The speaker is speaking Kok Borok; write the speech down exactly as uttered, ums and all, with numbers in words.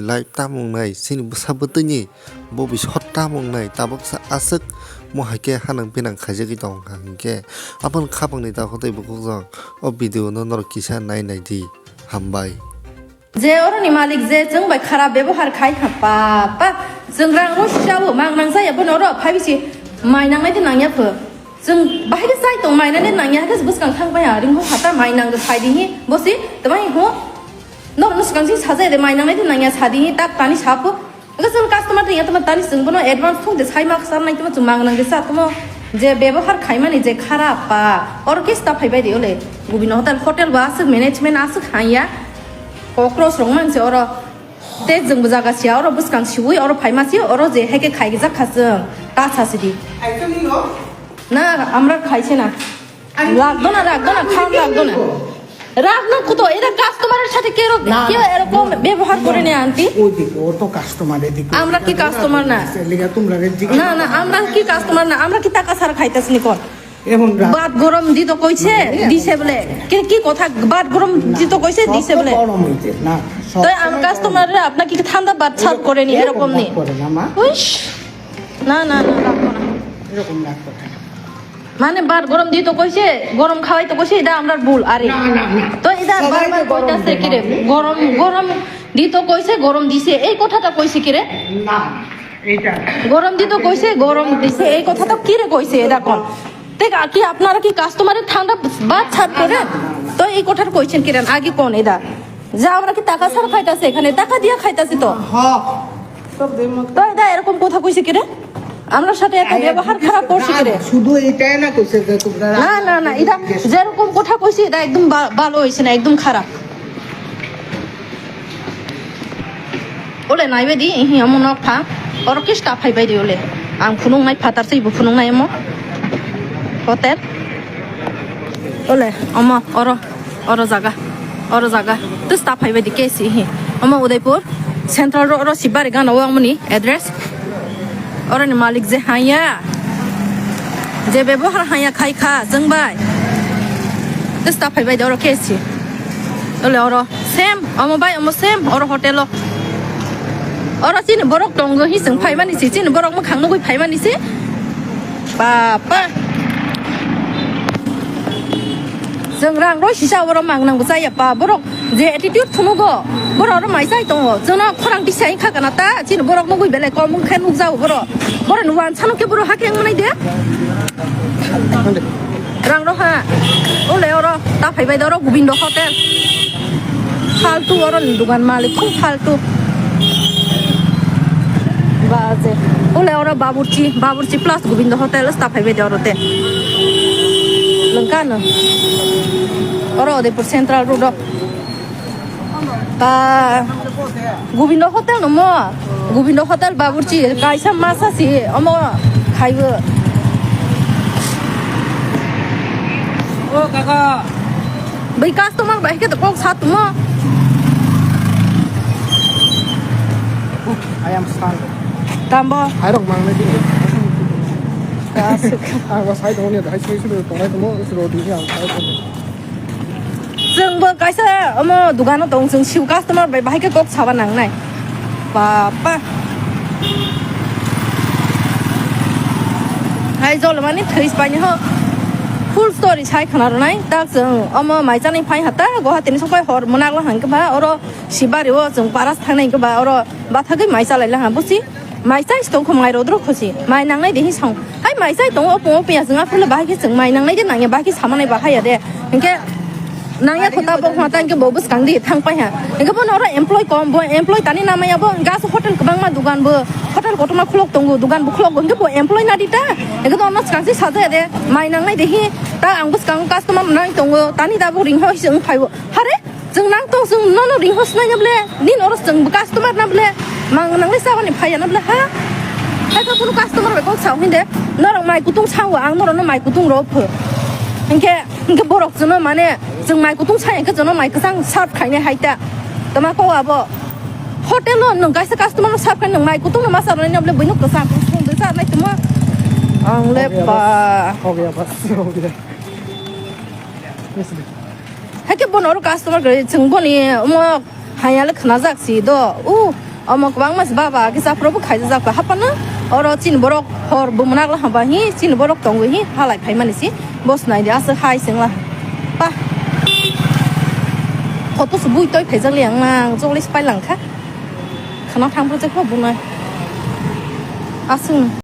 Live tamung nai, chini bwsa bwtwini bo bisor tamung nai, tabuksa aswk mo hai khe hanang pinang khaijagwi tong kha hinkhe, aboni khapangni takhuk tei bukhuk jang o video no norok kisa nai nai di. Hambai. Je oroni malik je chwng bai kharap bebohar khai ha, pa, pa, chwng rang rw sisa o mang nang jaya bono oro phai bisi mai nang nai de nang ya pho. Chwng bahai khe chai tong mai nai de nang ya khe bwskang thang bai ha ring ho hata mai nang de phai di hi bosi tama hi ho. Norok no swkang sing sajai de mai nang nai de nang ya sa di hi tak tani sa pho. Hwnkhe chwng customer tongya tamo tani chwng bono advance thung de sai ma khasar nai tamo chwng mang nang de sa tamo je bebohar khaimani je kharap pa oro khe sta phai bai de ole gubino hotel hotel bo aswk management aswk hanya kokros rok mang se oro te chwng bo jaga sia oro bwskang siwi oro phaima si oro je heke khai jak kha chwng ta sa sidi. Aitani no? Na, amra khaise na. Ragdona, ragdona, খাওন ragdona. রাগ না কত? এরা কাস্টমারের সাথে কেউ না, কেউ না। এরকম ব্যবহার করে না, আন্টি? ওই দিকে, ও তো কাস্টমার, এদিকে। আমরা কি কাস্টমার না? এর লিগা তোমরা রে জিজ্ঞেস না, না, আমরা কি কাস্টমার না? আমরা কি টাকা ছাড়া খাইতাছি নি কোন? এখন রাগ। ভাত গরম দিত কইছে, না, না, দিছে বলে। কে কি কথা? ভাত গরম না, দিত কইছে, সব দিছে তো বলে। গরম হইতে, না, সব তো সময় আমরা গরম। কাস্টমাররা আপনাকে কি ঠান্ডা ভাত সার্ভ এরকম, করে নি, এরকম এরকম নি? রাগ করে না, মা। উইশ। না, না, না, রাখবো না। এরকম রাগ করে না। মানে ভাত গরম দিত কইছে, গরম খাওয়াইতো কইছে, এটা আমরার ভুল। আরে না, না, না। তো এটা সবাই তো বারবার গরম কইতাছে দেয়, কি রে? মামনি। গরম, গরম দিত কইছে, গরম দিছে, এই কথাটা কইছে কি রে? না, এটা গরম দিত কইছে, গরম দিছে, এই কথাটা কি রে কইছে? এটা কোন? ঠিক আ-, কি আপনারা কি কাস্টমারের ঠান্ডা ভাত ছাড় করেন? না, না, না। তো এই কথাটা কইছেন কি রে? আগে কোন এটা? যে আমরা কি টাকা ছাড়া খাইতাছে এখানে? টাকা দিয়া খাইতাছে তো। হ্যাঁ। তো এটা এরকম কথা কইছে কি রে? আমরার সাথে এত আরে, ব্যবহার খারাপ করছে কি রে? শুধু এটাই না কইছে যে তোমরা না, না, না, এটা যেরকম কথা কইছে, এটা একদম বা-, ভালো হইছে না, একদম খারাপ। Ole naibe di, ihi omo nok pha, oro kista phaibai di ole. Ang phunuk nai phatar se ibo phunuk nai omo. Hotel. Ole, omo, oro. Oro jaga, oro jaga. Twsta phaibai di K C hi. Omo Udaipur Central Road, oro Sibari gana o amoni address. Oro ni malik je haya. Je bebohar haya khai kha jeng bai. Twsta phaibai di oro K C. Ole oro same, omo bai omo same, oro hotel o. Oro chini borok tongo hi chwng phaimani si, chini borok mwkhang nugwi phaimani si. Papa. Chwng rang roi sisa oro mang nang bwchaya pa borok je attitude thunugo borok oro mai chai tongo chwngno khorang tisai kha kana ta chini borok nugwi belai kom wng khe nukjago borok borok ni wansano khe borok hakhe wng manai de rang rok ha ole oro ta phaibai de oro Gobindo Hotel. Faltu oro ni dugan malik khub faltu. Baje. Ule oro Baburchi, Baburchi plus Gobindo Hotel sta phaibai de oro te. Lengkano. Oro Udaipur Central Road o. Ba Gobindo Hotel no mo. Gobindo Hotel Baburchi kaisa masa si omo khaibo. O kaka. Bai customer bai khe kok sa tumo. I am sorry. Tambo. Airok mang nai di. Asuk. Ang bo sai tong ni, hai sui sui tongnai tongmo, suro di ang sai tong. Chwng bo kaisa omo dugano tong, chwng siu customer bai bahai khe kok saba nang nai. Papa. Hai jolmani thwi paini ho. Full story sai khna rwnai. Tak chwng omo mai chanai phai hata Guwahati ni sokai hor mwnakla hang khe ba oro Sibari o chwng paras thangnai khe ba oro bathagwi mai chalai la ha busi. Mai chai tong kho mai rodro khosi. Mai nangnai de hi song. Hai mai chai tong o pungo piya chwng aphuru bahai khe chwng mai nangnai de nangya bahai khe samanai bahai ya de. Hingke nangya kho ta bo hwna ta hingke bo bwskang di thang pai ha. Hingke bo noro employee kom, bo employee tani namaya bo gas hotel kwbangma dugan bo, hotel kotorma khulok tongo, dugan bo khulok bo, hingke bo employee nadi ta. Hingke to ono swkang se sajaya de, mai nangnai de hi, ta ang bwskang customer nai tongo, tani da bo ring hoi se wng phai bo. Hare, chwng nang tong, chwng nono ring hos nai ble, nin oro chwng customer na ble, mang nangnai sabani phai ya na ble, ha? Hai kha kunu customer bai kok sao hinde, norok mai kutung sao, ang norok no mai kutung ro pho. Hingke, hingke borok chwngno mane, Chwng mai kutung sai hwnkhe chwngno mai kwchang serve khainai hai ta. Tama kok abo hotel o nwng kaisa customer no serve khai nwng mai kutung no ma charwnai nw bole buino kwchang kusung de charnai tongma. Ang le ba. Ho gaya bas, ho gaya. Hakhe bono oro customer kwrwi chwng boni omo hayale khwnajak si do. U Omo kwbangma se baba khe chaphuru bo khaijak jak hapano. Oro chini borok hor bo mwnakla haba hi chini borok tongo hi halai phaimani si. Bo se naidi aswk hai chwngla. Pa. Photo se bui toi khaijak le ang nang chokle se pailang kha. Khana thang phuru chakma bunai. Aswk.